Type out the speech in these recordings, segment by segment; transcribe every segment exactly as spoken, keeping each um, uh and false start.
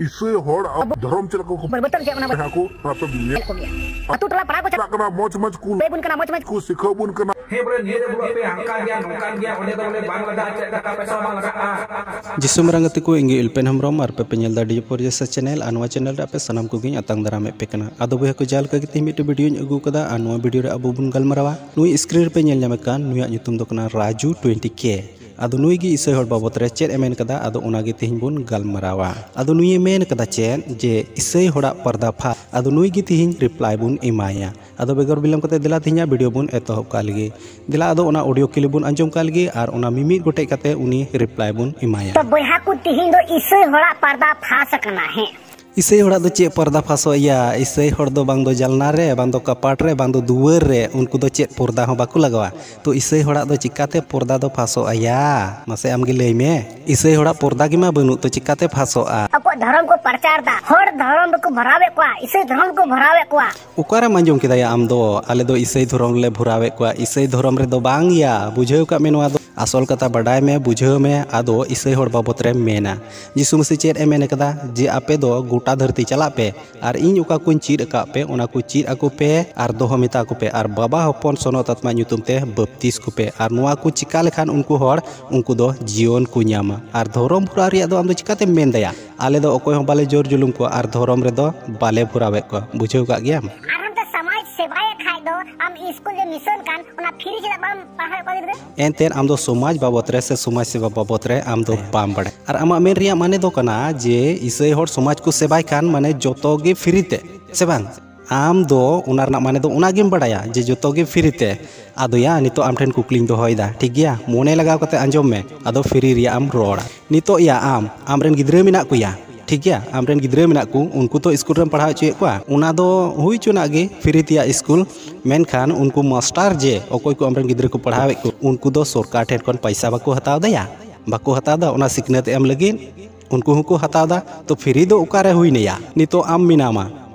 ᱤᱥᱟᱹᱭ ᱦᱚᱲ ᱟᱵᱚ ᱫᱷᱚᱨᱚᱢ ᱪᱮᱫ ᱞᱮᱠᱟ ᱠᱚ ᱵᱚᱨᱵᱚᱛᱚᱱ ᱪᱮᱫ ᱚᱱᱟ ᱵᱚᱱ ᱠᱚ ᱠᱚ ᱧᱮᱞ ᱠᱚ ᱜᱮᱭᱟ᱾ ᱟᱹᱛᱩ ᱴᱚᱞᱟ ᱯᱟᱲᱟ ᱠᱚ ᱪᱟᱞᱟᱜ ᱠᱟᱱᱟ, ᱢᱚᱡᱽ ᱢᱚᱡᱽ ᱠᱚ ᱞᱟᱹᱭ ᱵᱚᱱ ᱠᱟᱱᱟ, ᱢᱚᱡᱽ ᱢᱚᱡᱽ ᱠᱚ ᱥᱤᱠᱷᱟᱹᱣ ᱵᱚᱱ ᱠᱟᱱᱟ᱾ ᱦᱮᱸ, ᱵᱚᱞᱮ ᱱᱤᱭᱟᱹ ᱫᱚ ᱵᱚᱞᱮ ᱟᱯᱮ ᱦᱟᱱᱠᱟ ᱜᱮᱭᱟ, ᱱᱚᱝᱠᱟᱱ ᱜᱮᱭᱟ, ᱚᱸᱰᱮ ᱫᱚ ᱵᱚᱞᱮ ᱵᱟᱝ ᱞᱟᱜᱟᱜᱼᱟ, ᱪᱮᱫ ᱴᱟᱠᱟ ᱯᱚᱭᱥᱟ ᱵᱟᱝ ᱞᱟᱜᱟᱜᱼᱟ᱾ ᱡᱤᱥᱩ ᱢᱟᱨᱟᱝ ᱜᱟᱛᱮ ᱠᱚ, ᱤᱧ ᱜᱮ ᱤᱞᱯᱮᱱ ᱦᱮᱢᱵᱨᱚᱢ, ᱟᱨ ᱯᱮ ᱯᱮ ᱧᱮᱞ ᱮᱫᱟ ᱰᱤᱡᱮ ᱯᱚᱨᱤᱭᱮᱥᱟ ᱪᱮᱱᱮᱞ, ᱟᱨ ᱱᱚᱣᱟ ᱪᱮᱱᱮᱞ ᱨᱮ ᱟᱯᱮ ᱥᱟᱱᱟᱢ ᱠᱚᱜᱮᱧ ᱟᱛᱟᱝ ᱫᱟᱨᱟᱢᱮᱫ ᱯᱮ ᱠᱟᱱᱟ᱾ ᱟᱫᱚ ᱵᱚᱭᱦᱟ ᱠᱚ, ᱡᱟᱦᱟᱸ ᱞᱮᱠᱟ ᱜᱮ ᱛᱮᱦᱮᱧ ᱢᱤᱫᱴᱮᱱ ᱵᱷᱤᱰᱤᱭᱳᱧ ᱟᱹᱜᱩ ᱠᱟᱫᱟ, ᱟᱨ ᱱᱚᱣᱟ ᱵᱷᱤᱰᱤᱭᱳ ᱨᱮ ᱟᱵᱚ ᱵᱚᱱ ᱜᱟᱞᱢᱟᱨᱟᱣᱟ ᱱᱩᱭ ᱥᱠᱨᱤᱱ ᱨᱮᱯᱮ ᱧᱮᱞ ᱧᱟᱢᱮ ᱠᱟᱱ, ᱱᱩᱭᱟᱜ ᱧᱩᱛᱩᱢ ᱫᱚ ᱠᱟᱱᱟ ᱨᱟᱡᱩ ᱴᱩᱭᱮᱱᱴᱤ ᱠᱮ᱾ ᱟᱫᱚ ᱱᱩᱭ ᱜᱮ ᱤᱥᱟᱹᱭ ᱦᱚᱲ ᱵᱟᱵᱚᱫ ᱨᱮ ᱪᱮᱫ ᱮ ᱢᱮᱱ ᱠᱟᱫᱟ, ᱟᱫᱚ ᱚᱱᱟ ᱜᱮ ᱛᱮᱦᱮᱧ ᱵᱚᱱ ᱜᱟᱞᱢᱟᱨᱟᱣᱟ᱾ ᱟᱫᱚ ᱱᱩᱭᱮ ᱢᱮᱱ ᱠᱟᱫᱟ ᱪᱮᱫ, ᱡᱮ ᱤᱥᱟᱹᱭ ᱦᱚᱲᱟᱜ ᱯᱚᱨᱫᱟ ᱯᱷᱟᱥ, ᱟᱫᱚ ᱱᱩᱭ ᱜᱮ ᱛᱮᱦᱮᱧ ᱨᱤᱯᱞᱟᱭ ᱵᱚᱱ ᱮᱢᱟᱭᱟ᱾ ᱟᱫᱚ ᱵᱮᱜᱚᱨ ᱵᱤᱞᱚᱢ ᱠᱟᱛᱮ ᱫᱮᱞᱟ ᱛᱮᱦᱮᱧᱟᱜ ᱵᱷᱤᱰᱤᱭᱳ ᱵᱚᱱ ᱮᱛᱚᱦᱚᱵ ᱠᱟᱜ ᱞᱮᱜᱮ᱾ ᱫᱮᱞᱟ ᱟᱫᱚ ᱚᱱᱟ ᱚᱰᱤᱭᱳ ᱠᱞᱤᱯ ᱵᱚᱱ ᱟᱸᱡᱚᱢ ᱠᱟᱜ ᱞᱮᱜᱮ ᱟᱨ ᱚᱱᱟ ᱢᱤᱢᱤᱫ ᱜᱚᱴᱮᱡ ᱠᱟᱛᱮ ᱩᱱᱤ ᱨᱤᱯᱞᱟᱭ ᱵᱚᱱ ᱮᱢᱟᱭᱟ᱾ ᱛᱚ ᱵᱚᱭᱦᱟ ᱠᱚ, ᱛᱤᱦᱤᱧ ᱫᱚ ᱤᱥᱟᱹᱭ ᱦᱚᱲᱟᱜ ᱯᱟᱨᱫᱟ ᱯᱷᱟᱥ ᱟᱠᱟᱱᱟ᱾ ᱦᱮᱸ, ᱤᱥᱟᱹᱭ ᱦᱚᱲᱟᱜ ᱫᱚ ᱪᱮᱫ ᱯᱚᱨᱫᱟ ᱯᱷᱟᱥᱚᱜ ᱭᱟ? ᱤᱥᱟᱹᱭ ᱦᱚᱲ ᱫᱚ ᱵᱟᱝ ᱫᱚ ᱡᱟᱞᱱᱟ ᱨᱮ, ᱵᱟᱝ ᱫᱚ ᱠᱟᱯᱟᱴ ᱨᱮ, ᱵᱟᱝ ᱫᱚ ᱫᱩᱣᱟᱹᱨ ᱨᱮ, ᱩᱱᱠᱩ ᱫᱚ ᱪᱮᱫ ᱯᱚᱨᱫᱟ ᱦᱚᱸ ᱵᱟᱠᱚ ᱞᱟᱜᱟᱣᱟ᱾ ᱛᱚ ᱤᱥᱟᱹᱭ ᱦᱚᱲᱟᱜ ᱫᱚ ᱪᱤᱠᱟᱛᱮ ᱯᱚᱨᱫᱟ ᱫᱚ ᱯᱷᱟᱥᱚᱜ ᱟᱭᱟ? ᱢᱟᱥᱮ ᱟᱢ ᱜᱮ ᱞᱟᱹᱭ ᱢᱮ, ᱤᱥᱟᱹᱭ ᱦᱚᱲᱟᱜ ᱯᱚᱨᱫᱟ ᱜᱮ ᱢᱟ ᱵᱟᱹᱱᱩᱜ, ᱛᱚ ᱪᱤᱠᱟᱛᱮ ᱯᱷᱟᱥᱚᱜᱼᱟ? ᱟᱠᱚᱣᱟᱜ ᱫᱷᱚᱨᱚᱢ ᱠᱚ ᱯᱨᱚᱪᱟᱨ ᱫᱟ, ᱦᱚᱲ ᱫᱷᱚᱨᱚᱢ ᱨᱮᱠᱚ ᱵᱷᱚᱨᱟᱣᱮᱫ ᱠᱚᱣᱟ, ᱤᱥᱟᱹᱭ ᱫᱷᱚᱨᱚᱢ ᱠᱚ ᱵᱷᱚᱨᱟᱣᱮᱫ ᱠᱚᱣᱟ᱾ ᱚᱠᱟᱨᱮᱢ ᱟᱸᱡᱚᱢ ᱠᱮᱫᱟ ᱭᱟ ᱟᱢ ᱫᱚ, ᱟᱞᱮ ᱫᱚ ᱤᱥᱟᱹᱭ ᱫᱷᱚᱨᱚᱢ ᱨᱮᱞᱮ ᱵᱷᱚᱨᱟᱣᱮᱫ ᱠᱚᱣᱟ? ᱤᱥᱟᱹᱭ ᱫᱷᱚᱨᱚᱢ ᱨᱮᱫᱚ ᱵᱟᱝ ᱭᱟ, ᱵᱩᱡᱷᱟᱹᱣ ᱠᱟᱜ ᱢᱮ ᱱᱚᱣᱟ ᱫᱚ᱾ ᱟᱥᱚᱞ ᱠᱟᱛᱷᱟ ᱵᱟᱰᱟᱭ ᱢᱮ, ᱵᱩᱡᱷᱟᱹᱣ ᱢᱮ, ᱟᱫᱚ ᱤᱥᱟᱹᱭ ᱦᱚᱲ ᱵᱟᱵᱚᱛ ᱨᱮᱢ ᱢᱮᱱᱟ᱾ ᱡᱤᱥᱩ ᱢᱟᱹᱥᱤ ᱪᱮᱫ ᱮ ᱢᱮᱱ ᱠᱟᱫᱟ? ᱡᱮ ᱟᱯᱮ ᱫᱚ ᱜᱚᱴᱟ ᱫᱷᱟᱹᱨᱛᱤ ᱪᱟᱞᱟᱜ ᱯᱮ ᱟᱨ ᱤᱧ ᱚᱠᱟ ᱠᱚᱧ ᱪᱮᱫ ᱟᱠᱟᱫ ᱯᱮ, ᱚᱱᱟ ᱠᱚ ᱪᱮᱫ ᱟᱠᱚ ᱯᱮ ᱟᱨ ᱫᱚᱦᱚ ᱢᱮᱛᱟ ᱠᱚ ᱯᱮ, ᱟᱨ ᱵᱟᱵᱟ, ᱦᱚᱯᱚᱱ, ᱥᱚᱱᱚᱛ ᱟᱛᱢᱟ ᱧᱩᱛᱩᱢ ᱛᱮ ᱵᱟᱯᱛᱤᱥ ᱠᱚᱯᱮ᱾ ᱟᱨ ᱱᱚᱣᱟ ᱠᱚ ᱪᱤᱠᱟ ᱞᱮᱠᱷᱟᱱ ᱩᱱᱠᱩ ᱦᱚᱲ, ᱩᱱᱠᱩ ᱫᱚ ᱡᱤᱭᱚᱱ ᱠᱚ ᱧᱟᱢᱟ᱾ ᱟᱨ ᱫᱷᱚᱨᱚᱢ ᱵᱷᱚᱨᱟᱣ ᱨᱮᱭᱟᱜ ᱫᱚ ᱟᱢ ᱫᱚ ᱪᱤᱠᱟᱛᱮᱢ ᱢᱮᱱ ᱫᱟᱭᱟ? ᱟᱞᱮ ᱫᱚ ᱚᱠᱚᱭ ᱦᱚᱸ ᱵᱟᱞᱮ ᱡᱳᱨ ᱡᱩᱞᱩᱢ ᱠᱚᱣᱟ ᱟᱨ ᱫᱷᱚᱨᱚᱢ ᱨᱮᱫᱚ ᱵᱟᱞᱮ ᱵᱷᱚᱨᱟᱣᱮᱫ ᱠᱚᱣᱟ᱾ ᱵᱩᱡᱷᱟᱹᱣ ᱠᱟᱜ ᱜᱮᱭᱟᱢ? ᱟᱨ ᱟᱢ ᱫᱚ ᱥᱚᱢᱟᱡᱽ ᱥᱮᱵᱟᱭᱮᱫ ᱠᱷᱟᱡ ᱫᱚ ᱟᱢ ᱥᱠᱩᱞ ᱨᱮ ᱢᱤᱥᱚᱱ ᱠᱟᱱ, ᱚᱱᱟ ᱯᱷᱨᱤ ᱪᱮᱫᱟᱜ ᱵᱟᱢ ᱯᱟᱲᱦᱟᱣᱮᱫ ᱠᱚᱣᱟ ᱜᱤᱫᱽᱨᱟᱹ? ᱮᱱᱛᱮᱫ ᱟᱢ ᱫᱚ ᱥᱚᱢᱟᱡᱽ ᱵᱟᱵᱚᱛ ᱨᱮ ᱥᱮ ᱥᱚᱢᱟᱡᱽ ᱥᱮᱵᱟ ᱵᱟᱵᱚᱛ ᱨᱮ ᱟᱢ ᱫᱚ ᱵᱟᱢ ᱵᱟᱲᱟᱭᱟ᱾ ᱟᱨ ᱟᱢᱟᱜ ᱢᱮᱱ ᱨᱮᱭᱟᱜ ᱢᱟᱱᱮ ᱫᱚ ᱠᱟᱱᱟ ᱡᱮ ᱤᱥᱟᱹᱭ ᱦᱚᱲ ᱥᱚᱢᱟᱡᱽ ᱠᱚ ᱥᱮᱵᱟᱭ ᱠᱷᱟᱱ ᱢᱟᱱᱮ ᱡᱚᱛᱚ ᱜᱮ ᱯᱷᱨᱤ ᱛᱮ, ᱥᱮ ᱵᱟᱝ? ᱟᱢ ᱫᱚ ᱚᱱᱟ ᱨᱮᱱᱟᱜ ᱢᱟᱱᱮ ᱫᱚ ᱚᱱᱟ ᱜᱮᱢ ᱵᱟᱲᱟᱭᱟ ᱡᱮ ᱡᱚᱛᱚ ᱜᱮ ᱯᱷᱨᱤ ᱛᱮ᱾ ᱟᱫᱚ ᱭᱟ, ᱱᱤᱛᱚᱜ ᱟᱢ ᱴᱷᱮᱱ ᱠᱩᱠᱞᱤᱧ ᱫᱚᱦᱚᱭᱮᱫᱟ, ᱴᱷᱤᱠ ᱜᱮᱭᱟ? ᱢᱚᱱᱮ ᱞᱟᱜᱟᱣ ᱠᱟᱛᱮ ᱟᱸᱡᱚᱢ ᱢᱮ, ᱟᱫᱚ ᱯᱷᱨᱤ ᱨᱮᱭᱟᱜ ᱮᱢ ᱨᱚᱲᱟ᱾ ᱱᱤᱛᱚᱜ ᱭᱟ, ᱟᱢ, ᱟᱢ ᱨᱮᱱ ᱜᱤᱫᱽᱨᱟᱹ ᱢᱮᱱᱟᱜ ᱠᱚᱭᱟ, ᱴᱷᱤᱠ ᱜᱮᱭᱟ? ᱟᱢ ᱨᱮᱱ ᱜᱤᱫᱽᱨᱟᱹ ᱢᱮᱱᱟᱜ ᱠᱚ, ᱩᱱᱠᱩ ᱛᱚ ᱥᱠᱩᱞ ᱨᱮᱢ ᱯᱟᱲᱦᱟᱣ ᱦᱚᱪᱚᱭᱮᱫ ᱠᱚᱣᱟ, ᱚᱱᱟ ᱫᱚ ᱦᱩᱭ ᱦᱚᱪᱚᱱᱟᱜ ᱜᱮ, ᱯᱷᱨᱤ ᱛᱮᱭᱟᱜ ᱥᱠᱩᱞ᱾ ᱢᱮᱱᱠᱷᱟᱱ ᱩᱱᱠᱩ ᱢᱟᱥᱴᱟᱨ ᱡᱮ ᱚᱠᱚᱭ ᱠᱚ ᱟᱢ ᱨᱮᱱ ᱜᱤᱫᱽᱨᱟᱹ ᱠᱚ ᱯᱟᱲᱦᱟᱣᱮᱫ ᱠᱚ, ᱩᱱᱠᱩ ᱫᱚ ᱥᱚᱨᱠᱟᱨ ᱴᱷᱮᱱ ᱠᱷᱚᱱ ᱯᱚᱭᱥᱟ ᱵᱟᱠᱚ ᱦᱟᱛᱟᱣ ᱫᱟᱭᱟ, ᱵᱟᱠᱚ ᱦᱟᱛᱟᱣ ᱫᱟ ᱚᱱᱟ ᱥᱤᱠᱷᱱᱟᱹᱛ ᱮᱢ ᱞᱟᱹᱜᱤᱫ, ᱩᱱᱠᱩ ᱦᱚᱸᱠᱚ ᱦᱟᱛᱟᱣ ᱫᱟ᱾ ᱛᱚ ᱯᱷᱨᱤ ᱫᱚ ᱚᱠᱟᱨᱮ ᱦᱩᱭᱱᱟᱭᱟ? ᱱᱤᱛᱚᱜ ᱟᱢ ᱢᱮᱱᱟᱢᱟ,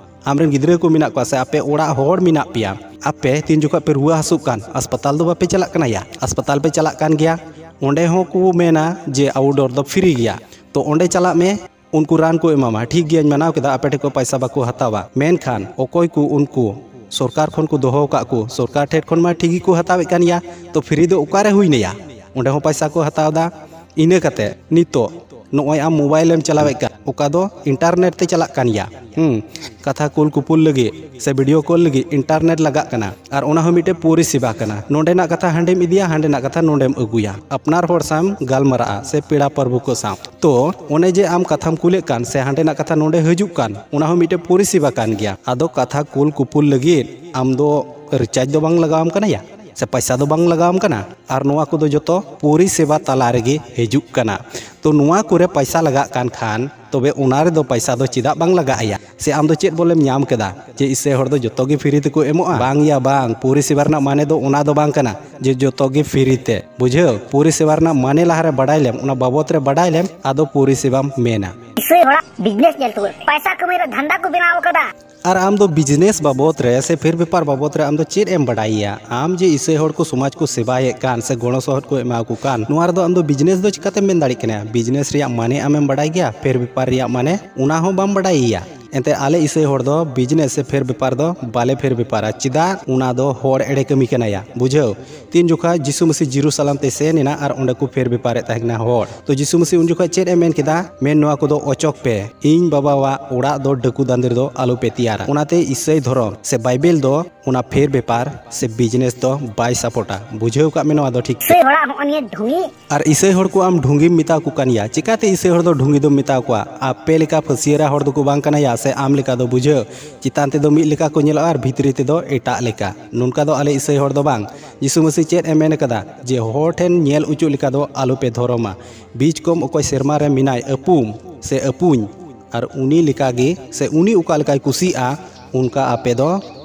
ᱟᱢ ᱨᱮᱱ ᱜᱤᱫᱽᱨᱟᱹ ᱠᱚ ᱢᱮᱱᱟᱜ ᱠᱚᱣᱟ ᱥᱮ ᱟᱯᱮ ᱚᱲᱟᱜ ᱦᱚᱲ ᱢᱮᱱᱟᱜ ᱯᱮᱭᱟ, ᱟᱯᱮ ᱛᱤᱱ ᱡᱚᱠᱷᱚᱱ ᱯᱮ ᱨᱩᱣᱟᱹ ᱦᱟᱹᱥᱩᱜ ᱠᱟᱱ, ᱦᱟᱥᱯᱟᱛᱟᱞ ᱫᱚ ᱵᱟᱯᱮ ᱪᱟᱞᱟᱜ ᱠᱟᱱᱟ ᱭᱟ? ᱦᱟᱥᱯᱟᱛᱟᱞ ᱯᱮ ᱪᱟᱞᱟᱜ ᱠᱟᱱ ᱜᱮᱭᱟ, ᱚᱸᱰᱮ ᱦᱚᱸ ᱠᱚ ᱢᱮᱱᱟ ᱡᱮ ᱟᱣᱩᱴᱰᱳᱨ ᱫᱚ ᱯᱷᱨᱤ ᱜᱮᱭᱟ᱾ ᱛᱚ ᱚᱸᱰᱮ ᱪᱟᱞᱟᱜ ᱢᱮ, ᱩᱱᱠᱩ ᱨᱟᱱ ᱠᱚ ᱮᱢᱟᱢᱟ, ᱴᱷᱤᱠ ᱜᱮᱭᱟᱧ ᱢᱟᱱᱟᱣ ᱠᱮᱫᱟ, ᱟᱯᱮ ᱴᱷᱮᱱ ᱠᱷᱚᱱ ᱯᱚᱭᱥᱟ ᱵᱟᱠᱚ ᱦᱟᱛᱟᱣᱟ, ᱢᱮᱱᱠᱷᱟᱱ ᱚᱠᱚᱭ ᱠᱚ ᱩᱱᱠᱩ ᱥᱚᱨᱠᱟᱨ ᱠᱷᱚᱱ ᱠᱚ ᱫᱚᱦᱚ ᱟᱠᱟᱫ ᱠᱚ, ᱥᱚᱨᱠᱟᱨ ᱴᱷᱮᱱ ᱠᱷᱚᱱ ᱢᱟ ᱴᱷᱤᱠ ᱜᱮᱠᱚ ᱦᱟᱛᱟᱣᱮᱫ ᱠᱟᱱ ᱜᱮᱭᱟ, ᱛᱚ ᱯᱷᱨᱤ ᱫᱚ ᱚᱠᱟᱨᱮ ᱦᱩᱭᱱᱟᱭᱟ? ᱚᱸᱰᱮ ᱦᱚᱸ ᱯᱚᱭᱥᱟ ᱠᱚ ᱦᱟᱛᱟᱣ ᱮᱫᱟ᱾ ᱤᱱᱟᱹ ᱠᱟᱛᱮ ᱱᱤᱛᱚᱜ ᱱᱚᱜᱼᱚᱭ ᱟᱢ ᱢᱳᱵᱟᱭᱤᱞ ᱮᱢ ᱪᱟᱞᱟᱣᱮᱫ ᱠᱟᱱ, ᱚᱠᱟ ᱫᱚ ᱤᱱᱴᱟᱨᱱᱮᱴ ᱛᱮ ᱪᱟᱞᱟᱜ ᱠᱟᱱ ᱜᱮᱭᱟ᱾ ᱦᱩᱸ, ᱠᱟᱛᱷᱟ ᱠᱩᱞ ᱠᱩᱯᱩᱞ ᱞᱟᱹᱜᱤᱫ ᱥᱮ ᱵᱷᱤᱰᱤᱭᱳ ᱠᱚᱞ ᱞᱟᱹᱜᱤᱫ ᱤᱱᱴᱟᱨᱱᱮᱴ ᱞᱟᱜᱟᱜ ᱠᱟᱱᱟ, ᱟᱨ ᱚᱱᱟ ᱦᱚᱸ ᱢᱤᱫᱴᱮᱱ ᱯᱚᱨᱤᱥᱮᱵᱟ ᱠᱟᱱᱟ᱾ ᱱᱚᱸᱰᱮᱱᱟᱜ ᱠᱟᱛᱷᱟ ᱦᱟᱸᱰᱮᱢ ᱤᱫᱤᱭᱟ, ᱦᱟᱸᱰᱮᱱᱟᱜ ᱠᱟᱛᱷᱟ ᱱᱚᱸᱰᱮᱢ ᱟᱹᱜᱩᱭᱟ, ᱟᱯᱱᱟᱨ ᱦᱚᱲ ᱥᱟᱶ ᱜᱟᱞᱢᱟᱨᱟᱜᱼᱟ ᱥᱮ ᱯᱮᱲᱟ ᱯᱟᱹᱨᱵᱷᱩ ᱠᱚ ᱥᱟᱶ᱾ ᱛᱚ ᱚᱱᱮ ᱡᱮ ᱟᱢ ᱠᱟᱛᱷᱟᱢ ᱠᱩᱞᱮᱫ ᱠᱟᱱ ᱥᱮ ᱦᱟᱸᱰᱮᱱᱟᱜ ᱠᱟᱛᱷᱟ ᱱᱚᱸᱰᱮ ᱦᱤᱡᱩᱜ ᱠᱟᱱ, ᱚᱱᱟ ᱦᱚᱸ ᱢᱤᱫᱴᱮᱱ ᱯᱚᱨᱤᱥᱮᱵᱟ ᱠᱟᱱ ᱜᱮᱭᱟ᱾ ᱟᱫᱚ ᱠᱟᱛᱷᱟ ᱠᱩᱞ ᱠᱩᱯᱩᱞ ᱞᱟᱹᱜᱤᱫ ᱟᱢ ᱫᱚ ᱨᱤᱪᱟᱨᱡᱽ ᱫᱚ ᱵᱟᱝ ᱞᱟᱜᱟᱣᱟᱢ ᱠᱟᱱᱟ ᱭᱟ, ᱥᱮ ᱯᱚᱭᱥᱟ ᱫᱚ ᱵᱟᱝ ᱞᱟᱜᱟᱣᱟᱢ ᱠᱟᱱᱟ᱾ ᱟᱨ ᱱᱚᱣᱟ ᱠᱚᱫᱚ ᱡᱚᱛᱚ ᱯᱚᱨᱤᱥᱮᱵᱟ ᱛᱟᱞᱟ ᱨᱮᱜᱮ ᱦᱤᱡᱩᱜ ᱠᱟᱱᱟ᱾ ᱛᱚ ᱱᱚᱣᱟ ᱠᱚᱨᱮ ᱯᱚᱭᱥᱟ ᱞᱟᱜᱟᱜ ᱠᱟᱱ ᱠᱷᱟᱱ, ᱛᱚᱵᱮ ᱚᱱᱟ ᱨᱮᱫᱚ ᱯᱚᱭᱥᱟ ᱫᱚ ᱪᱮᱫᱟᱜ ᱵᱟᱝ ᱞᱟᱜᱟᱜ ᱟᱭᱟ? ᱥᱮ ᱟᱢ ᱫᱚ ᱪᱮᱫ ᱵᱚᱞᱮᱢ ᱧᱟᱢ ᱠᱮᱫᱟ ᱡᱮ ᱤᱥᱟᱹᱭ ᱦᱚᱲ ᱫᱚ ᱡᱚᱛᱚ ᱜᱮ ᱯᱷᱨᱤ ᱛᱮᱠᱚ ᱮᱢᱚᱜᱼᱟ? ᱵᱟᱝ ᱭᱟ ᱵᱟᱝ, ᱯᱚᱨᱤᱥᱮᱵᱟ ᱨᱮᱱᱟᱜ ᱢᱟᱱᱮ ᱫᱚ ᱚᱱᱟ ᱫᱚ ᱵᱟᱝ ᱠᱟᱱᱟ ᱡᱮ ᱡᱚᱛᱚ ᱜᱮ ᱯᱷᱨᱤ ᱛᱮ, ᱵᱩᱡᱷᱟᱹᱣ? ᱯᱚᱨᱤᱥᱮᱵᱟ ᱨᱮᱱᱟᱜ ᱢᱟᱱᱮ ᱞᱟᱦᱟᱨᱮ ᱵᱟᱰᱟᱭ ᱞᱮᱢ, ᱚᱱᱟ ᱵᱟᱵᱚᱛ ᱨᱮ ᱵᱟᱰᱟᱭ ᱞᱮᱢ, ᱟᱫᱚ ᱯᱚᱨᱤᱥᱮᱵᱟᱢ ᱢᱮᱱᱟ᱾ ᱤᱥᱟᱹᱭ ᱦᱚᱲᱟᱜ ᱵᱤᱡᱽᱱᱮᱥ ᱧᱮᱞ ᱛᱟᱠᱚ ᱯᱮ, ᱯᱟᱭᱥᱟ ᱠᱟᱹᱢᱤ ᱨᱮ ᱫᱷᱟᱱᱫᱟ ᱠᱚ ᱵᱮᱱᱟᱣ ᱟᱠᱟᱫᱟ᱾ ᱟᱨ ᱟᱢ ᱫᱚ ᱵᱤᱡᱽᱱᱮᱥ ᱵᱟᱵᱚᱛ ᱨᱮ ᱥᱮ ᱯᱷᱮᱨ ᱵᱮᱯᱟᱨ ᱵᱟᱵᱚᱛ ᱨᱮ ᱟᱢ ᱫᱚ ᱪᱮᱫ ᱮᱢ ᱵᱟᱰᱟᱭᱮᱭᱟ? ᱟᱢ ᱡᱮ ᱤᱥᱟᱹᱭ ᱦᱚᱲ ᱠᱚ ᱥᱚᱢᱟᱡᱽ ᱠᱚ ᱥᱮᱵᱟᱭᱮᱫ ᱠᱟᱱ ᱥᱮ ᱜᱚᱲᱚ ᱥᱚᱦᱚᱫ ᱠᱚ ᱮᱢᱟ ᱠᱚ ᱠᱟᱱ, ᱱᱚᱣᱟ ᱨᱮᱫᱚ ᱟᱢ ᱫᱚ ᱵᱤᱡᱽᱱᱮᱥ ᱫᱚ ᱪᱤᱠᱟᱛᱮᱢ ᱢᱮᱱ ᱫᱟᱲᱮᱭᱟᱜ ᱠᱟᱱᱟ? ᱵᱤᱡᱽᱱᱮᱥ ᱨᱮᱭᱟᱜ ᱢᱟᱱᱮ ᱟᱢᱮᱢ ᱵᱟᱰᱟᱭ ᱜᱮᱭᱟ? ᱯᱷᱮᱨ ᱵᱮᱯᱟᱨ ᱨᱮᱭᱟᱜ ᱢᱟᱱᱮ ᱚᱱᱟ ᱦᱚᱸ ᱵᱟᱢ ᱵᱟᱰᱟᱭᱮᱭᱟ᱾ ᱮᱱᱛᱮ ᱟᱞᱮ ᱤᱥᱟᱹᱭ ᱦᱚᱲ ᱫᱚ ᱵᱤᱡᱽᱱᱮᱥ ᱥᱮ ᱯᱷᱮᱨ ᱵᱮᱯᱟᱨ ᱫᱚ ᱵᱟᱞᱮ ᱯᱷᱮᱨ ᱵᱮᱯᱟᱨᱟ᱾ ᱪᱮᱫᱟᱜ? ᱚᱱᱟ ᱫᱚ ᱦᱚᱲ ᱮᱲᱮ ᱠᱟᱹᱢᱤ ᱠᱟᱱᱟᱭᱟ, ᱵᱩᱡᱷᱟᱹᱣ? ᱛᱤᱱ ᱡᱚᱠᱷᱟ ᱡᱤᱥᱩ ᱢᱟᱹᱥᱤ ᱡᱮᱨᱩᱥᱟᱞᱮᱢ ᱛᱮ ᱥᱮᱱ ᱮᱱᱟ ᱟᱨ ᱚᱸᱰᱮ ᱠᱚ ᱯᱷᱮᱨ ᱵᱮᱯᱟᱨᱮᱫ ᱛᱟᱦᱮᱸ ᱠᱟᱱᱟ ᱦᱚᱲ, ᱛᱚ ᱡᱤᱥᱩ ᱢᱟᱹᱥᱤ ᱩᱱ ᱡᱚᱠᱷᱟ ᱪᱮᱫ ᱮ ᱢᱮᱱ ᱠᱮᱫᱟ? ᱢᱮᱱ ᱱᱚᱣᱟ ᱠᱚᱫᱚ ᱚᱪᱚᱜ ᱯᱮ, ᱤᱧ ᱵᱟᱵᱟᱣᱟᱜ ᱚᱲᱟᱜ ᱫᱚ ᱰᱟᱹᱠᱩ ᱫᱟᱸᱫᱮᱨ ᱫᱚ ᱟᱞᱚ ᱯᱮ ᱛᱮᱭᱟᱨᱟ᱾ ᱚᱱᱟᱛᱮ ᱤᱥᱟᱹᱭ ᱫᱷᱚᱨᱚᱢ ᱥᱮ ᱵᱟᱭᱵᱮᱞ ᱫᱚ ᱚᱱᱟ ᱯᱷᱮᱨ ᱵᱮᱯᱟᱨ ᱥᱮ ᱵᱤᱡᱽᱱᱮᱥ ᱫᱚ ᱵᱟᱭ ᱥᱟᱯᱳᱨᱴᱟ᱾ ᱵᱩᱡᱷᱟᱹᱣ ᱠᱟᱜ ᱢᱮ ᱱᱚᱣᱟ ᱫᱚ ᱴᱷᱤᱠ ᱛᱮ᱾ ᱤᱥᱟᱹᱭ ᱦᱚᱲᱟᱜ ᱦᱚᱸᱜᱼᱚ ᱱᱤᱭᱟᱹ ᱰᱷᱩᱝᱜᱤ᱾ ᱟᱨ ᱤᱥᱟᱹᱭ ᱦᱚᱲ ᱠᱚ ᱟᱢ ᱰᱷᱩᱝᱜᱤᱢ ᱢᱮᱛᱟ ᱠᱚ ᱠᱟᱱ ᱜᱮᱭᱟ᱾ ᱪᱤᱠᱟᱛᱮ ᱤᱥᱟᱹᱭ ᱦᱚᱲ ᱫᱚ ᱰᱷᱩᱝᱜᱤ ᱫᱚᱢ ᱢᱮᱛᱟ ᱠᱚᱣᱟ? ᱟᱯᱮ ᱞᱮᱠᱟ ᱯᱷᱟᱹᱥᱭᱟᱹᱨᱟ ᱦᱚᱲ ᱫᱚᱠᱚ ᱵᱟᱝ ᱠᱟᱱᱟ ᱭᱟ, ᱥᱮ ᱟᱢ ᱞᱮᱠᱟ ᱫᱚ, ᱵᱩᱡᱷᱟᱹᱣ? ᱪᱮᱛᱟᱱ ᱛᱮᱫᱚ ᱢᱤᱫ ᱞᱮᱠᱟ ᱠᱚ ᱧᱮᱞᱚᱜᱼᱟ ᱟᱨ ᱵᱷᱤᱛᱨᱤ ᱛᱮᱫᱚ ᱮᱴᱟᱜ ᱞᱮᱠᱟ᱾ ᱱᱚᱝᱠᱟ ᱫᱚ ᱟᱞᱮ ᱤᱥᱟᱹᱭ ᱦᱚᱲ ᱫᱚ ᱵᱟᱝ᱾ ᱡᱤᱥᱩ ᱢᱟᱹᱥᱤ ᱪᱮᱫ ᱮ ᱢᱮᱱ ᱠᱟᱫᱟ? ᱡᱮ ᱦᱚᱲ ᱴᱷᱮᱱ ᱧᱮᱞ ᱚᱪᱚᱜ ᱞᱮᱠᱟ ᱫᱚ ᱟᱞᱚᱯᱮ ᱫᱷᱚᱨᱚᱢᱟ᱾ ᱵᱤᱡᱽ ᱠᱚᱢ ᱚᱠᱚᱭ ᱥᱮᱨᱢᱟ ᱨᱮ ᱢᱮᱱᱟᱭ ᱟᱹᱯᱩᱢ ᱥᱮ ᱟᱹᱯᱩᱧ, ᱟᱨ ᱩᱱᱤ ᱞᱮᱠᱟᱜᱮ ᱥᱮ ᱩᱱᱤ ᱚᱠᱟ ᱞᱮᱠᱟᱭ ᱠᱩᱥᱤᱜᱼᱟ, ᱚᱱᱠᱟ ᱟᱯᱮ ᱫᱚ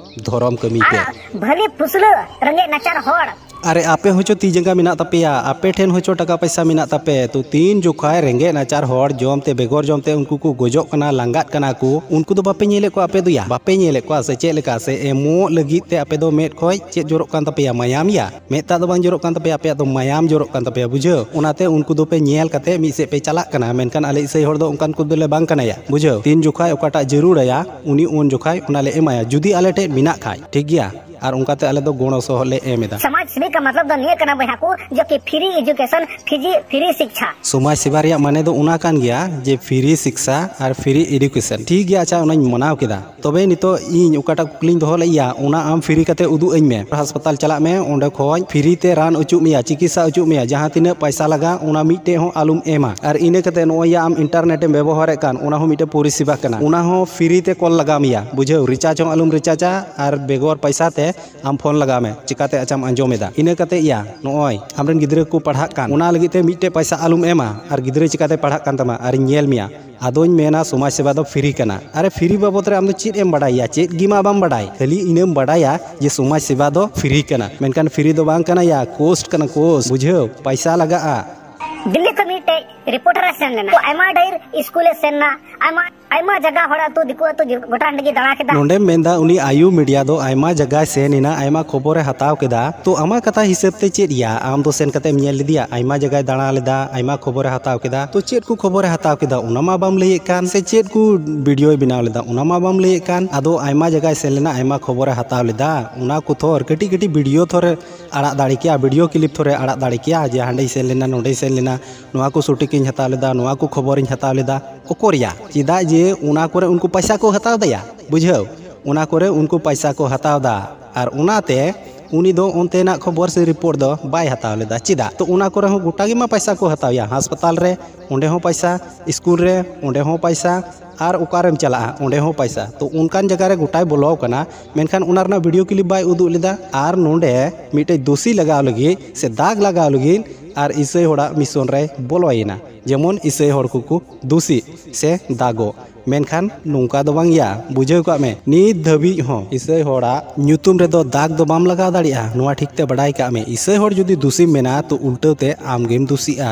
ᱫᱷᱚᱨᱚᱢ ᱠᱟᱹᱢᱤ ᱯᱮ᱾ ᱵᱷᱟᱹᱞᱤ ᱯᱷᱩᱥᱞᱟᱹ ᱨᱮᱸᱜᱮᱡ ᱱᱟᱪᱟᱨ ᱦᱚᱲ᱾ ᱟᱨᱮ, ᱟᱯᱮ ᱦᱚᱸᱪᱚ ᱛᱤ ᱡᱟᱸᱜᱟ ᱢᱮᱱᱟᱜ ᱛᱟᱯᱮᱭᱟ, ᱟᱯᱮ ᱴᱷᱮᱱ ᱦᱚᱸᱪᱚ ᱴᱟᱠᱟ ᱯᱚᱭᱥᱟ ᱢᱮᱱᱟᱜ ᱛᱟᱯᱮ, ᱛᱚ ᱛᱤᱱ ᱡᱚᱠᱷᱟᱡ ᱨᱮᱸᱜᱮᱡ ᱱᱟᱪᱟᱨ ᱦᱚᱲ ᱡᱚᱢ ᱛᱮ ᱵᱮᱜᱚᱨ ᱡᱚᱢ ᱛᱮ ᱩᱱᱠᱩ ᱠᱚ ᱜᱚᱡᱚᱜ ᱠᱟᱱᱟ, ᱞᱟᱸᱜᱟᱜ ᱠᱟᱱᱟ ᱠᱚ, ᱩᱱᱠᱩ ᱫᱚ ᱵᱟᱯᱮ ᱧᱮᱞᱮᱫ ᱠᱚᱣᱟ ᱟᱯᱮ ᱫᱚᱭᱟ? ᱵᱟᱯᱮ ᱧᱮᱞᱮᱫ ᱠᱚᱣᱟ ᱥᱮ ᱪᱮᱫ ᱞᱮᱠᱟ? ᱥᱮ ᱮᱢᱚᱜ ᱞᱟᱹᱜᱤᱫ ᱛᱮ ᱟᱯᱮ ᱫᱚ ᱢᱮᱫ ᱠᱷᱚᱡ ᱪᱮᱫ ᱡᱚᱨᱚᱜ ᱠᱟᱱ ᱛᱟᱯᱮᱭᱟ? ᱢᱟᱭᱟᱢ ᱭᱟ? ᱢᱮᱫ ᱛᱟᱜ ᱫᱚ ᱵᱟᱝ ᱡᱚᱨᱚᱜ ᱠᱟᱱ ᱛᱟᱯᱮᱭᱟ, ᱟᱯᱮᱭᱟᱜ ᱫᱚ ᱢᱟᱭᱟᱢ ᱡᱚᱨᱚᱜ ᱠᱟᱱ ᱛᱟᱯᱮᱭᱟ, ᱵᱩᱡᱷᱟᱹᱣ? ᱚᱱᱟᱛᱮ ᱩᱱᱠᱩ ᱫᱚᱯᱮ ᱧᱮᱞ ᱠᱟᱛᱮ ᱢᱤᱫ ᱥᱮᱫ ᱯᱮ ᱪᱟᱞᱟᱜ ᱠᱟᱱᱟ, ᱢᱮᱱᱠᱷᱟᱱ ᱟᱞᱮ ᱤᱥᱟᱹᱭ ᱦᱚᱲ ᱫᱚ ᱚᱱᱠᱟᱱ ᱠᱚᱫᱚᱞᱮ ᱵᱟᱝ ᱠᱟᱱᱟᱭᱟ, ᱵᱩᱡᱷᱟᱹᱣ? ᱛᱤᱱ ᱡᱚᱠᱷᱟᱡ ᱚᱠᱟᱴᱟᱜ ᱡᱟᱹᱨᱩᱲ ᱟᱭᱟ, ᱩᱱᱤ ᱩᱱ ᱡᱚᱠᱷᱟᱡ ᱚᱱᱟ ᱞᱮ ᱮᱢᱟᱭᱟ, ᱡᱩᱫᱤ ᱟᱞᱮ ᱴᱷᱮᱡ ᱢᱮᱱᱟᱜ ᱠᱷᱟᱡ, ᱴᱷᱤᱠ ᱜᱮᱭᱟ? ᱟᱨ ᱚᱱᱠᱟᱛᱮ ᱟᱞᱮ ᱫᱚ ᱜᱚᱲᱚ ᱥᱚᱦᱚᱫ ᱞᱮ ᱮᱢ ᱮᱫᱟ᱾ समाज सेवी का मतलब ᱫᱚ ᱱᱤᱭᱟᱹ ᱠᱟᱱᱟ ᱵᱚᱭᱦᱟ ᱠᱚ, ᱡᱚ ᱠᱤ free education, free free शिक्षा᱾ ᱥᱚᱢᱟᱡᱽ ᱥᱮᱵᱟ ᱨᱮᱭᱟᱜ ᱢᱟᱱᱮ ᱫᱚ ᱚᱱᱟ ᱠᱟᱱ ᱜᱮᱭᱟ ᱡᱮ free ᱥᱤᱠᱥᱟ ᱟᱨ free education᱾ ᱴᱷᱤᱠ ᱜᱮᱭᱟ, ᱟᱪᱪᱷᱟ, ᱚᱱᱟᱧ ᱢᱟᱱᱟᱣ ᱠᱮᱫᱟ᱾ ᱛᱚᱵᱮ ᱱᱤᱛᱚᱜ ᱤᱧ ᱚᱠᱟᱴᱟᱜ ᱠᱩᱠᱞᱤᱧ ᱫᱚᱦᱚ ᱞᱮᱫ ᱭᱟ, ᱚᱱᱟ ᱟᱢ free ᱠᱟᱛᱮ ᱩᱫᱩᱜ ᱟᱹᱧ ᱢᱮ᱾ ᱦᱟᱥᱯᱟᱛᱟᱞ ᱪᱟᱞᱟᱜ ᱢᱮ, ᱚᱸᱰᱮ ᱠᱷᱚᱡ free ᱛᱮ ᱨᱟᱱ ᱚᱪᱚᱜ ᱢᱮᱭᱟ, ᱪᱤᱠᱤᱛᱥᱟ ᱚᱪᱚᱜ ᱢᱮᱭᱟ, ᱡᱟᱦᱟᱸ ᱛᱤᱱᱟᱹᱜ ᱯᱟᱭᱥᱟ ᱞᱟᱜᱟᱜ, ᱚᱱᱟ ᱢᱤᱫᱴᱮᱡ ᱦᱚᱸ ᱟᱞᱚᱢ ᱮᱢᱟ᱾ ᱟᱨ ᱤᱱᱟᱹ ᱠᱟᱛᱮ ᱱᱚᱜᱼᱚᱭ ᱭᱟ ᱟᱢ internet ᱮᱢ ᱵᱮᱵᱚᱦᱟᱨᱮᱫ ᱠᱟᱱ, ᱚᱱᱟ ᱦᱚᱸ ᱢᱤᱫᱴᱮᱡ ᱯᱚᱨᱤᱥᱮᱵᱟ ᱠᱟᱱᱟ, ᱚᱱᱟ ᱦᱚᱸ free ᱛᱮ ᱠᱚᱞ ᱞᱟᱜᱟᱣ ᱢᱮᱭᱟ, ᱵᱩᱡᱷᱟᱹᱣ? recharge ᱦᱚᱸ ᱟᱞᱚᱢ rechargeᱟ ᱟᱨ ᱵᱮᱜᱚᱨ ᱯᱟᱭᱥᱟ ᱛᱮ ᱟᱢ ᱯᱷᱳᱱ ᱞᱟᱜᱟᱣ ᱢᱮ, ᱪᱤᱠᱟᱛᱮ ᱟᱪᱪᱷᱟᱢ ᱟᱸᱡᱚᱢ ᱮᱫᱟ᱾ ᱤᱱᱟᱹ ᱠᱟᱛᱮ ᱭᱟ ᱱᱚᱜᱼᱚᱭ ᱟᱢᱨᱮᱱ ᱜᱤᱫᱽᱨᱟᱹ ᱠᱚ ᱯᱟᱲᱦᱟᱜ ᱠᱟᱱ, ᱚᱱᱟ ᱞᱟᱹᱜᱤᱫ ᱛᱮ ᱢᱤᱫᱴᱮᱡ ᱯᱟᱭᱥᱟ ᱟᱞᱚᱢ ᱮᱢᱟ, ᱟᱨ ᱜᱤᱫᱽᱨᱟᱹ ᱪᱤᱠᱟᱛᱮ ᱯᱟᱲᱦᱟᱜ ᱠᱟᱱ ᱛᱟᱢᱟ, ᱟᱨᱤᱧ ᱧᱮᱞ ᱢᱮᱭᱟ᱾ ᱟᱫᱚᱧ ᱢᱮᱱᱟ ᱥᱚᱢᱟᱡᱽ ᱥᱮᱵᱟ ᱫᱚ free ᱠᱟᱱᱟ᱾ ᱟᱨᱮ, free ᱵᱟᱵᱚᱫ ᱨᱮ ᱟᱢ ᱫᱚ ᱪᱮᱫ ᱮᱢ ᱵᱟᱰᱟᱭᱟ? ᱪᱮᱫ ᱜᱮ ᱢᱟ ᱵᱟᱢ ᱵᱟᱰᱟᱭ, ᱠᱷᱟᱹᱞᱤ ᱤᱱᱟᱹᱢ ᱵᱟᱰᱟᱭᱟ ᱡᱮ ᱥᱚᱢᱟᱡᱽ ᱥᱮᱵᱟ ᱫᱚ free ᱠᱟᱱᱟ, ᱢᱮᱱᱠᱷᱟᱱ free ᱫᱚ ᱵᱟᱝ ᱠᱟᱱᱟ ᱭᱟ, cost ᱠᱟᱱᱟ, cost, ᱵᱩᱡᱷᱟᱹᱣ? ᱯᱟᱭᱥᱟ ᱞᱟᱜᱟᱜᱼᱟ᱾ ᱫᱤᱞᱞᱤ ᱠᱷᱚᱱ ᱢᱤᱫᱴᱮᱡ reporter ᱮ ᱥᱮᱱ ᱞᱮᱱᱟ᱾ ᱛᱚ ᱟᱭᱢᱟ ᱰᱷᱮᱨ ᱥᱠᱩᱞ ᱮ ᱥᱮᱱ ᱱᱟ, ᱟᱭᱢᱟ ᱟᱭᱢᱟ ᱡᱟᱭᱜᱟ ᱦᱚᱲ ᱟᱹᱛᱩ ᱫᱤᱠᱩ ᱟᱹᱛᱩ ᱜᱚᱴᱟ ᱴᱟᱺᱰᱤ ᱜᱮ ᱫᱟᱬᱟ ᱠᱮᱫᱟ᱾ ᱱᱚᱰᱮᱢ ᱢᱮᱱᱫᱟ ᱩᱱᱤ ᱟᱭᱩ ᱢᱤᱰᱤᱭᱟ ᱫᱚ ᱟᱭᱢᱟ ᱡᱟᱭᱜᱟᱭ ᱥᱮᱱ ᱮᱱᱟ, ᱟᱭᱢᱟ ᱠᱷᱚᱵᱚᱨᱮ ᱦᱟᱛᱟᱣ ᱠᱮᱫᱟ᱾ ᱛᱚ ᱟᱢᱟᱜ ᱠᱟᱛᱷᱟ ᱦᱤᱥᱟᱹᱵ ᱛᱮ ᱪᱮᱫ ᱭᱟ? ᱟᱢ ᱫᱚ ᱥᱮᱱ ᱠᱟᱛᱮᱢ ᱧᱮᱞ ᱞᱮᱫᱮᱭᱟ, ᱟᱭᱢᱟ ᱡᱟᱭᱜᱟᱭ ᱫᱟᱬᱟ ᱞᱮᱫᱟ, ᱟᱭᱢᱟ ᱠᱷᱚᱵᱚᱨᱮ ᱦᱟᱛᱟᱣ ᱠᱮᱫᱟ᱾ ᱛᱚ ᱪᱮᱫ ᱠᱚ ᱠᱷᱚᱵᱚᱨᱮ ᱦᱟᱛᱟᱣ ᱠᱮᱫᱟ ᱚᱱᱟ ᱢᱟ ᱵᱟᱢ ᱞᱟᱹᱭᱮᱫ ᱠᱟᱱ, ᱥᱮ ᱪᱮᱫ ᱠᱚ ᱵᱷᱤᱰᱤᱭᱳᱭ ᱵᱮᱱᱟᱣ ᱞᱮᱫᱟ ᱚᱱᱟ ᱢᱟ ᱵᱟᱢ ᱞᱟᱹᱭᱮᱫ ᱠᱟᱱ᱾ ᱟᱫᱚ ᱟᱭᱢᱟ ᱡᱟᱭᱜᱟᱭ ᱥᱮᱱ ᱞᱮᱱᱟ, ᱟᱭᱢᱟ ᱠᱷᱚᱵᱚᱨᱮ ᱦᱟᱛᱟᱣ ᱞᱮᱫᱟ, ᱚᱱᱟ ᱠᱚ ᱛᱷᱚᱨ ᱠᱟᱹᱴᱤᱡ ᱠᱟᱹᱴᱤᱡ ᱵᱷᱤᱰᱤᱭᱳ ᱛᱷᱚᱨᱮ ᱟᱲᱟᱜ ᱫᱟᱲᱮ ᱠᱮᱭᱟ, ᱵᱷᱤᱰᱤᱭᱳ ᱠᱞᱤᱯ ᱛᱷᱚᱨᱮ ᱟᱲᱟᱜ ᱫᱟᱲᱮ ᱠᱮᱭᱟ ᱡᱮ ᱦᱟᱸᱰᱮᱭ ᱥᱮᱱ ᱞᱮᱱᱟ, ᱱᱚᱸᱰᱮᱭ ᱥᱮᱱ ᱞᱮᱱᱟ, ᱱᱚᱣᱟ ᱠᱚ ᱥᱩᱴᱤᱝ ᱤᱧ ᱦᱟᱛᱟᱣ ᱞᱮᱫᱟ, ᱱᱚᱣᱟ ᱠᱚ ᱠᱷᱚᱵᱚᱨᱤᱧ ᱦᱟᱛᱟᱣ ᱞᱮᱫᱟ᱾ ᱚᱠᱚᱨᱭᱟ, ᱪᱮᱫᱟᱜ ᱡᱮ ᱚᱱᱟ ᱠᱚᱨᱮ ᱩᱱᱠᱩ ᱯᱟᱭᱥᱟ ᱠᱚ ᱦᱟᱛᱟᱣ ᱫᱟᱭᱟ, ᱵᱩᱡᱷᱟᱹᱣ? ᱚᱱᱟ ᱠᱚᱨᱮ ᱩᱱᱠᱩ ᱯᱟᱭᱥᱟ ᱠᱚ ᱦᱟᱛᱟᱣ ᱫᱟ, ᱟᱨ ᱚᱱᱟᱛᱮ ᱩᱱᱤ ᱫᱚ ᱚᱱᱛᱮᱱᱟᱜ ᱠᱷᱚᱵᱚᱨ ᱥᱮ ᱨᱤᱯᱳᱨᱴ ᱫᱚ ᱵᱟᱭ ᱦᱟᱛᱟᱣ ᱞᱮᱫᱟ᱾ ᱪᱮᱫᱟᱜ? ᱛᱚ ᱚᱱᱟ ᱠᱚᱨᱮ ᱦᱚᱸ ᱜᱚᱴᱟ ᱜᱮᱢᱟ ᱯᱟᱭᱥᱟ ᱠᱚ ᱦᱟᱛᱟᱣᱭᱟ, ᱦᱟᱥᱯᱟᱛᱟᱞ ᱨᱮ ᱚᱸᱰᱮ ᱦᱚᱸ ᱯᱟᱭᱥᱟ, ᱥᱠᱩᱞ ᱨᱮ ᱚᱸᱰᱮ ᱦᱚᱸ ᱯᱟᱭᱥᱟ, ᱟᱨ ᱚᱠᱟᱨᱮᱢ ᱪᱟᱞᱟᱜᱼᱟ ᱚᱸᱰᱮ ᱦᱚᱸ ᱯᱟᱭᱥᱟ᱾ ᱛᱚ ᱚᱱᱠᱟᱱ ᱡᱟᱭᱜᱟ ᱨᱮ ᱜᱚᱴᱟᱭ ᱵᱚᱞᱚ ᱟᱠᱟᱱᱟ, ᱢᱮᱱᱠᱷᱟᱱ ᱚᱱᱟ ᱨᱮᱱᱟᱜ ᱵᱷᱤᱰᱤᱭᱳ ᱠᱞᱤᱯ ᱵᱟᱭ ᱩᱫᱩᱜ ᱞᱮᱫᱟ᱾ ᱟᱨ ᱱᱚᱸᱰᱮ ᱢᱤᱫᱴᱮᱡ ᱫᱩᱥᱤ ᱞᱟᱜᱟᱣ ᱞᱟᱹᱜᱤᱫ ᱥᱮ ᱫᱟᱜᱽ ᱞᱟᱜᱟᱣ ᱞᱟᱹᱜᱤᱫ ᱟᱨ ᱤᱥᱟᱹᱭ ᱦᱚᱲᱟᱜ ᱢᱤᱥᱚᱱ ᱨᱮᱭ ᱵᱚᱞᱚᱭᱮᱱᱟ, ᱡᱮᱢᱚᱱ ᱤᱥᱟᱹᱭ ᱦᱚᱲ ᱠᱚᱠᱚ ᱫᱩᱥᱤ ᱥᱮ ᱫᱟᱜᱚᱜ᱾ ᱢᱮᱱᱠᱷᱟᱱ ᱱᱚᱝᱠᱟ ᱫᱚ ᱵᱟᱝ ᱭᱟ, ᱵᱩᱡᱷᱟᱹᱣ ᱠᱟᱜ ᱢᱮ, ᱱᱤᱛ ᱫᱷᱟᱹᱵᱤᱡ ᱦᱚᱸ ᱤᱥᱟᱹᱭ ᱦᱚᱲᱟᱜ ᱧᱩᱛᱩᱢ ᱨᱮᱫᱚ ᱫᱟᱜᱽ ᱫᱚ ᱵᱟᱢ ᱞᱟᱜᱟᱣ ᱫᱟᱲᱮᱭᱟᱜᱼᱟ᱾ ᱱᱚᱣᱟ ᱴᱷᱤᱠ ᱛᱮ ᱵᱟᱰᱟᱭ ᱠᱟᱜ ᱢᱮ, ᱤᱥᱟᱹᱭ ᱦᱚᱲ ᱡᱩᱫᱤ ᱫᱩᱥᱤᱢ ᱢᱮᱱᱟ ᱛᱚ ᱩᱞᱴᱟᱹᱣ ᱛᱮ ᱟᱢ ᱜᱮᱢ ᱫᱩᱥᱤᱜᱼᱟ᱾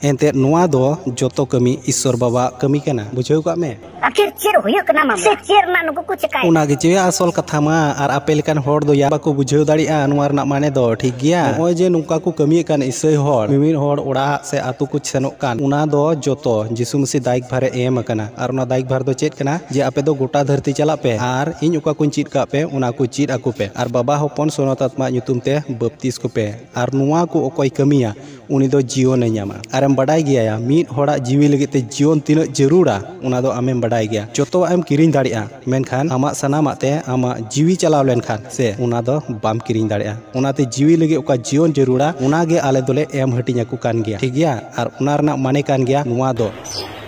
ᱮᱱᱛᱮᱫ ᱱᱚᱣᱟ ᱫᱚ ᱡᱚᱛᱚ ᱠᱟᱹᱢᱤ ᱤᱥᱥᱚᱨ ᱵᱟᱵᱟᱣᱟᱜ ᱠᱟᱹᱢᱤ ᱠᱟᱱᱟ, ᱵᱩᱡᱷᱟᱹᱣ ᱠᱟᱜ ᱢᱮ᱾ ᱟᱹᱠᱷᱤᱨ ᱪᱮᱫ ᱦᱩᱭᱩᱜ ᱠᱟᱱᱟ ᱢᱟᱢᱞᱟ? ᱥᱮ ᱪᱮᱫ ᱨᱮᱱᱟᱜ ᱱᱩᱠᱩ ᱠᱚ ᱪᱮᱠᱟᱭᱮᱫᱟ? ᱚᱱᱟ ᱜᱮᱪᱚᱭᱟ ᱟᱥᱚᱞ ᱠᱟᱛᱷᱟ ᱢᱟ᱾ ᱟᱨ ᱟᱯᱮ ᱞᱮᱠᱟᱱ ᱦᱚᱲ ᱫᱚ ᱭᱟ ᱵᱟᱠᱚ ᱵᱩᱡᱷᱟᱹᱣ ᱫᱟᱲᱮᱭᱟᱜᱼᱟ ᱱᱚᱣᱟ ᱨᱮᱱᱟᱜ ᱢᱟᱱᱮ ᱫᱚ, ᱴᱷᱤᱠ ᱜᱮᱭᱟ? ᱱᱚᱜᱼᱚᱭ ᱡᱮ ᱱᱚᱝᱠᱟ ᱠᱚ ᱠᱟᱹᱢᱤᱭᱮᱫ ᱠᱟᱱ ᱤᱥᱟᱹᱭ ᱦᱚᱲ, ᱢᱤᱢᱤᱫ ᱦᱚᱲ ᱚᱲᱟᱜ ᱥᱮ ᱟᱛᱳ ᱠᱚ ᱥᱮᱱᱚᱜ ᱠᱟᱱ, ᱚᱱᱟ ᱫᱚ ᱡᱚᱛᱚ ᱡᱤᱥᱩ ᱢᱟᱹᱥᱤ ᱫᱟᱭᱵᱷᱟᱨᱮ ᱮᱢ ᱟᱠᱟᱱᱟ᱾ ᱟᱨ ᱚᱱᱟ ᱫᱟᱭᱵᱷᱟᱨ ᱫᱚ ᱪᱮᱫ ᱠᱟᱱᱟ? ᱡᱮ ᱟᱯᱮ ᱫᱚ ᱜᱚᱴᱟ ᱫᱷᱟᱹᱨᱛᱤ ᱪᱟᱞᱟᱜ ᱯᱮ ᱟᱨ ᱤᱧ ᱚᱠᱟ ᱠᱚᱧ ᱪᱮᱫ ᱠᱟᱜ ᱯᱮ, ᱚᱱᱟ ᱠᱚ ᱪᱮᱫ ᱟᱠᱚ ᱯᱮ᱾ ᱟᱨ ᱵᱟᱵᱟ, ᱦᱚᱯᱚᱱ, ᱥᱚᱱᱚᱛ ᱟᱛᱢᱟ ᱧᱩᱛᱩᱢ ᱛᱮ ᱵᱟᱯᱛᱤᱥ ᱠᱚᱯᱮ᱾ ᱟᱨ ᱱᱚᱣᱟ ᱠᱚ ᱚᱠᱚᱭ ᱠᱟᱹᱢᱤᱭᱟ, ᱩᱱᱤ ᱫᱚ ᱡᱤᱭᱚᱱᱮ ᱧᱟᱢᱟ᱾ ᱟᱨᱮᱢ ᱵᱟᱰᱟᱭ ᱜᱮᱭᱟ, ᱢᱤᱫ ᱦᱚᱲᱟᱜ ᱡᱤᱣᱤ ᱞᱟᱹᱜᱤᱫ ᱛᱮ ᱡᱤᱭᱚᱱ ᱛᱤᱱᱟᱹᱜ ᱡᱟᱹᱨᱩᱲᱟ, ᱚᱱᱟ ᱫᱚ ᱟᱢᱮᱢ ᱵᱟᱰᱟᱭ ᱜᱮᱭᱟ᱾ ᱡᱚᱛᱚᱣᱟᱜ ᱮᱢ ᱠᱤᱨᱤᱧ ᱫᱟᱲᱮᱭᱟᱜᱼᱟ, ᱢᱮᱱᱠᱷᱟᱱ ᱟᱢᱟᱜ ᱥᱟᱱᱟᱢᱟᱜ ᱛᱮ ᱟᱢᱟᱜ ᱡᱤᱣᱤ ᱪᱟᱞᱟᱣ ᱞᱮᱱᱠᱷᱟᱱ ᱥᱮ, ᱚᱱᱟ ᱫᱚ ᱵᱟᱢ ᱠᱤᱨᱤᱧ ᱫᱟᱲᱮᱭᱟᱜᱼᱟ᱾ ᱚᱱᱟᱛᱮ ᱡᱤᱣᱤ ᱞᱟᱹᱜᱤᱫ ᱚᱠᱟ ᱡᱤᱭᱚᱱ ᱡᱟᱹᱨᱩᱲᱟ, ᱚᱱᱟ ᱜᱮ ᱟᱞᱮ ᱫᱚᱞᱮ ᱮᱢ ᱦᱟᱹᱴᱤᱧ ᱟᱠᱚ ᱠᱟᱱ ᱜᱮᱭᱟ, ᱴᱷᱤᱠ ᱜᱮᱭᱟ? ᱟᱨ ᱚᱱᱟ ᱨᱮᱱᱟᱜ ᱢᱟᱱᱮ ᱠᱟᱱ ᱜᱮᱭᱟ ᱱᱚᱣᱟ ᱫᱚ᱾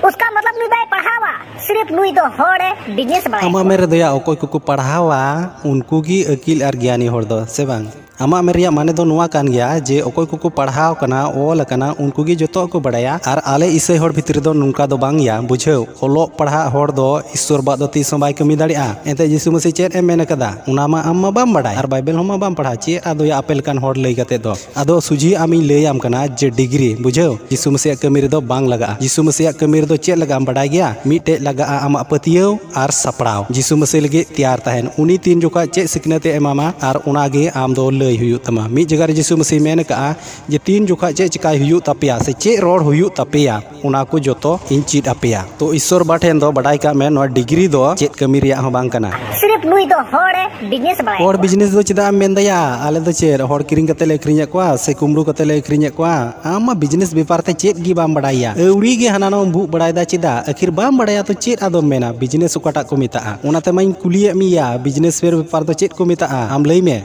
उसका मतलब ᱱᱩᱭ ᱵᱟᱭ ᱯᱟᱲᱦᱟᱣᱟ, ᱥᱤᱨᱤᱯ ᱱᱩᱭ ᱫᱚ ᱦᱚᱲᱮ ᱵᱤᱡᱽᱱᱮᱥ ᱵᱟᱲᱟᱭᱟ᱾ ᱟᱢᱟᱜ ᱢᱮᱱ ᱨᱮᱫᱚ ᱭᱟ, ᱚᱠᱚᱭ ᱠᱚᱠᱚ ᱯᱟᱲᱦᱟᱣᱟ, ᱩᱱᱠᱩ ᱜᱮ ᱟᱹᱠᱤᱞ ᱟᱨ ᱜᱮᱭᱟᱱᱤ ᱦᱚᱲ ᱫᱚ, ᱥᱮ ᱵᱟᱝ? ᱟᱢᱟᱜ ᱢᱮᱱ ᱨᱮᱭᱟᱜ ᱢᱟᱱᱮ ᱫᱚ ᱱᱚᱣᱟ ᱠᱟᱱ ᱜᱮᱭᱟ ᱡᱮ ᱚᱠᱚᱭ ᱠᱚᱠᱚ ᱯᱟᱲᱦᱟᱣ ᱠᱟᱱᱟ, ᱚᱞ ᱟᱠᱟᱱᱟ, ᱩᱱᱠᱩ ᱜᱮ ᱡᱚᱛᱚᱣᱟᱜ ᱠᱚ ᱵᱟᱲᱟᱭᱟ᱾ ᱟᱨ ᱟᱞᱮ ᱤᱥᱟᱹᱭ ᱦᱚᱲ ᱵᱷᱤᱛᱨᱤ ᱨᱮᱫᱚ ᱱᱚᱝᱠᱟ ᱫᱚ ᱵᱟᱝ ᱭᱟ, ᱵᱩᱡᱷᱟᱹᱣ? ᱚᱞᱚᱜ ᱯᱟᱲᱦᱟᱜ ᱦᱚᱲ ᱫᱚ ᱤᱥᱥᱚᱨ ᱵᱟᱫ ᱫᱚ ᱛᱤᱥ ᱦᱚᱸ ᱵᱟᱭ ᱠᱟᱹᱢᱤ ᱫᱟᱲᱮᱭᱟᱜᱼᱟ᱾ ᱮᱱᱛᱮ ᱡᱤᱥᱩ ᱢᱟᱹᱥᱤ ᱪᱮᱫ ᱮ ᱢᱮᱱ ᱟᱠᱟᱫᱟ, ᱚᱱᱟ ᱢᱟ ᱟᱢ ᱢᱟ ᱵᱟᱢ ᱵᱟᱰᱟᱭ, ᱟᱨ ᱵᱟᱭᱵᱮᱞ ᱦᱚᱸ ᱢᱟ ᱵᱟᱢ ᱯᱟᱲᱦᱟᱣ᱾ ᱪᱮᱫ ᱟᱫᱚ ᱭᱟ ᱟᱯᱮ ᱞᱮᱠᱟᱱ ᱦᱚᱲ ᱞᱟᱹᱭ ᱠᱟᱛᱮ ᱫᱚ? ᱟᱫᱚ ᱥᱩᱡᱷᱤ ᱟᱢᱤᱧ ᱞᱟᱹᱭ ᱟᱢ ᱠᱟᱱᱟ ᱡᱮ ᱰᱤᱜᱽᱨᱤ, ᱵᱩᱡᱷᱟᱹᱣ, ᱡᱤᱥᱩ ᱢᱟᱹᱥᱤᱭᱟᱜ ᱠᱟᱹᱢᱤ ᱨᱮᱫᱚ ᱵᱟᱝ ᱞᱟᱜᱟᱜᱼᱟ᱾ ᱡᱤᱥᱩ ᱢᱟᱹᱥᱤᱭᱟᱜ ᱠᱟᱹᱢᱤ ᱨᱮᱫᱚ ᱪᱮᱫ ᱞᱟᱜᱟᱜᱼᱟ ᱟᱢ ᱵᱟᱰᱟᱭ ᱜᱮᱭᱟ? ᱢᱤᱫᱴᱮᱡ ᱞᱟᱜᱟᱜᱼᱟ ᱟᱢᱟᱜ ᱯᱟᱹᱛᱭᱟᱹᱣ ᱟᱨ ᱥᱟᱯᱲᱟᱣ᱾ ᱡᱤᱥᱩ ᱢᱟᱹᱥᱤ ᱞᱟᱹᱜᱤᱫ ᱛᱮᱭᱟᱨ ᱛᱟᱦᱮᱱ᱾ ᱩᱱᱤ ᱛᱤᱱ ᱡᱚᱠᱷᱟᱡ ᱪᱮᱫ ᱥᱤᱠᱷᱱᱟᱹᱛ ᱮ ᱮᱢᱟᱢᱟ, ᱟᱨ ᱚᱱᱟ ᱜᱮ ᱟᱢ ᱫᱚ ᱞᱟᱹᱭ ᱦᱩᱭᱩᱜ ᱛᱟᱢᱟ᱾ ᱢᱤᱫ ᱡᱟᱭᱜᱟ ᱨᱮ ᱡᱤᱥᱩ ᱢᱟᱹᱥᱤ ᱢᱮᱱ ᱟᱠᱟᱜᱼᱟ ᱡᱮ ᱛᱤᱱ ᱡᱚᱠᱷᱟᱡ ᱪᱮᱫ ᱪᱤᱠᱟᱭ ᱦᱩᱭᱩᱜ ᱛᱟᱯᱮᱭᱟ ᱥᱮ ᱪᱮᱫ ᱨᱚᱲ ᱦᱩᱭᱩᱜ ᱛᱟᱯᱮᱭᱟ, ᱚᱱᱟ ᱠᱚ ᱡᱚᱛᱚ ᱤᱧ ᱪᱮᱫ ᱟᱯᱮᱭᱟ᱾ ᱛᱚ ᱤᱥᱥᱚᱨ ᱵᱟ ᱴᱷᱮᱱ ᱫᱚ ᱵᱟᱰᱟᱭ ᱠᱟᱜ ᱢᱮ, ᱱᱚᱣᱟ ᱰᱤᱜᱽᱨᱤ ᱫᱚ ᱪᱮᱫ ᱠᱟᱹᱢᱤ ᱨᱮᱭᱟᱜ ᱦᱚᱸ ᱵᱟᱝ ᱠᱟᱱᱟ᱾ ᱥᱤᱨᱤᱯ ᱱᱩᱭ ᱫᱚ ᱦᱚᱲᱮ ᱵᱤᱡᱽᱱᱮᱥ ᱵᱟᱲᱟᱭᱟ᱾ ᱦᱚᱲ ᱵᱤᱡᱽᱱᱮᱥ ᱫᱚ ᱪᱮᱫᱟᱜ ᱮᱢ ᱢᱮᱱ ᱫᱟᱭᱟ? ᱟᱞᱮ ᱫᱚ ᱪᱮᱫ ᱦᱚᱲ ᱠᱤᱨᱤᱧ ᱠᱟᱛᱮ ᱞᱮ ᱟᱹᱠᱷᱨᱤᱧᱮᱫ ᱠᱚᱣᱟ ᱥᱮ ᱠᱩᱢᱵᱽᱲᱩ ᱠᱟᱛᱮ ᱞᱮ ᱟᱹᱠᱷᱨᱤᱧᱮᱫ ᱠᱚᱣᱟ? ᱟᱢ ᱢᱟ ᱵᱤᱡᱽᱱᱮᱥ ᱵᱮᱯᱟᱨ ᱛᱮ ᱪᱮᱫ ᱜᱮ ᱵᱟᱢ ᱵᱟᱰᱟᱭᱟ᱾ ᱟᱹᱣᱲᱤ ᱜᱮ ᱦᱟᱱᱟ ᱱᱚᱣᱟᱢ ᱵᱷᱩᱜ ᱵᱟᱲᱟᱭᱮᱫᱟ᱾ ᱪᱮᱫᱟᱜ? ᱟᱹᱠᱷᱤᱨ ᱵᱟᱢ ᱵᱟᱰᱟᱭᱟ ᱛᱚ ᱪᱮᱫ ᱟᱫᱚᱢ ᱢᱮᱱᱟ? ᱵᱤᱡᱽᱱᱮᱥ ᱚᱠᱟᱴᱟᱜ ᱠᱚ ᱢᱮᱛᱟᱜᱼᱟ? ᱚᱱᱟᱛᱮ ᱢᱟᱧ ᱠᱩᱞᱤᱭᱮᱫ ᱢᱮᱭᱟ, ᱵᱤᱡᱽᱱᱮᱥ ᱵᱮᱯᱟᱨ ᱫᱚ ᱪᱮᱫ ᱠᱚ ᱢᱮᱛᱟᱜᱼᱟ? ᱟᱢ ᱞᱟᱹᱭ ᱢᱮ᱾